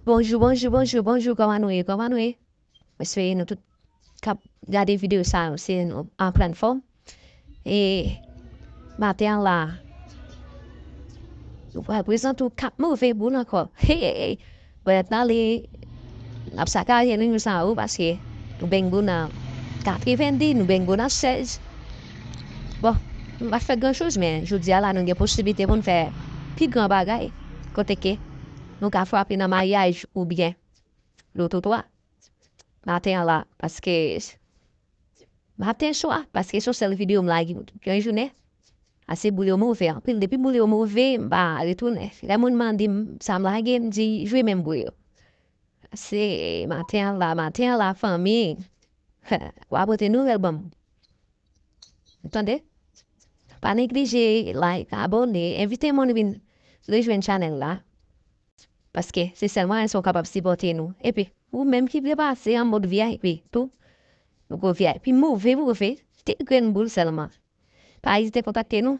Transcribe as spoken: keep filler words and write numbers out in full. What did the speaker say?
Bonjou, bonjou, bonjou, bonjou, kòman nou ye, kòman nou ye? Mwen espere nou tout k ap gade videyo sa yo, se nou an plèn fòm. E maten an la, nou pral prezante w kat move boul ankò. Hey, hey, hey. Bèt la, li ap sakaje nou sa ou, paske nou benyen boul nan katrevendi, nou benyen boul nan sèz. Bon, nou pa fè gran choz, men jodi a la, nou gen posiblite pou n fè pi gran bagay. Kote ke nou ka frape nan maryaj oubyen loto twa. Maten an la, paske maten swa, paske se yon sèl videyo m lage pou tout yon jounen. Ase boul yo move anpil. Depi boul yo move, m pa retounen. Lè moun mande m sa m lage, m di, jwe menm boul yo. Se maten an la, maten an la, fanmi. W a pote nouvèl ban m. Ou tande? Pa neglije like, abòne, envite moun vin rejwenn chanèl la. Paske se sèl mwayen sa w kapab sipòte nou. Epi, ou menm ki vle pase an mòd V I P tou, nou gon V I P move, move, de grenn boul sèlman. Pa ezite kontakte nou.